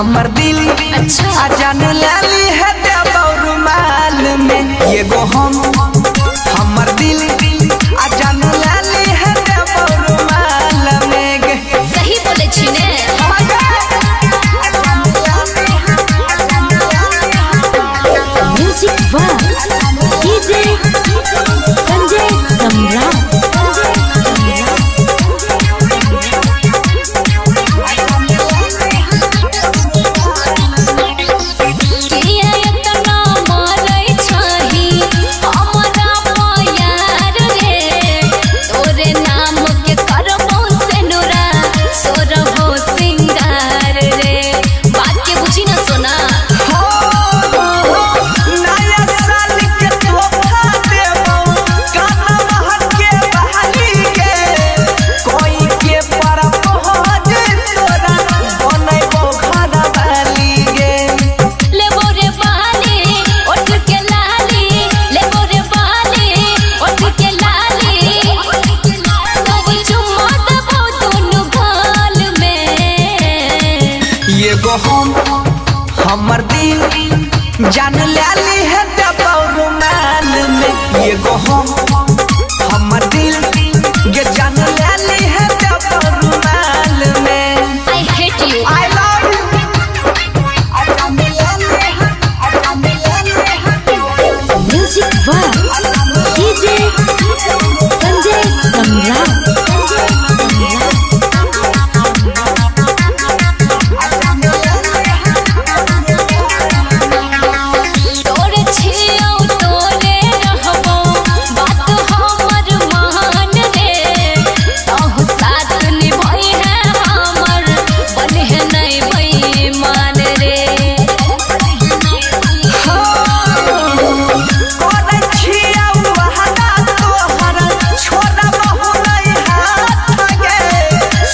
हमर दिल। अच्छा। आ जान लाली है देबौ रुमाल में। एगो हम हमर दिल आ जान लाली है देबौ रुमाल में गे। सही बोले छी ने। Music by DJ Sanjay Samrat. किया एतना मारै छही हमरा प्यार रे, तोरे नाम के करबो सेनुरा सोरहो सिंगार रे। बात के बुझी ना सोना। हो नया साल के तोहफा देबौ काना महक के बहाली के, कोई के पर पहुँच तोरा बनैबो घर वाली गे। लेबो रे बाली ओठ के लाली, लेबो रे बाली ओठ के लाली, तब चुम्मा देबो दुनु गाल में। एगो हम हमर दिल जान लाली है देबौ रुमाल में। एगो हम हमर दिल गे जान लाली है देबौ रुमाल में। I hate you. I love you. Music by DJ Sanjay Samrat. तोरे छियौ तोरे रहबो बात हमर मान रे, तहु साथ निभई है हमर बनिहे नै बेईमान रे। करै छियौ वादा तोहर छोड़बहु नै हाथ गे,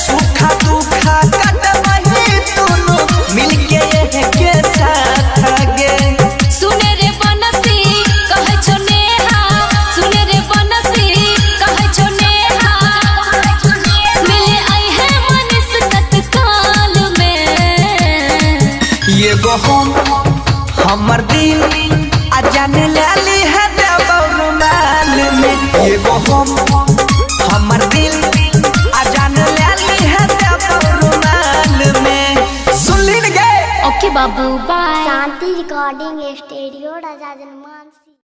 सुख दुख कटबही दुनू मिलके एके साथ गे। सुने रे बनसी कहै छौ नेहा, सुने रे बनसी कहै छौ नेहा, मिले अइहे मनीष तत्काल में। एगो हम हमर दिल आ जान लाली है देबौ रुमाल में। एगो हम हमर दिल आ जान लाली है देबौ रुमाल में। सुनली न गे। ओके बाबू, बाय। शांति रिकॉर्डिंग स्टूडियो, राजा जनमान।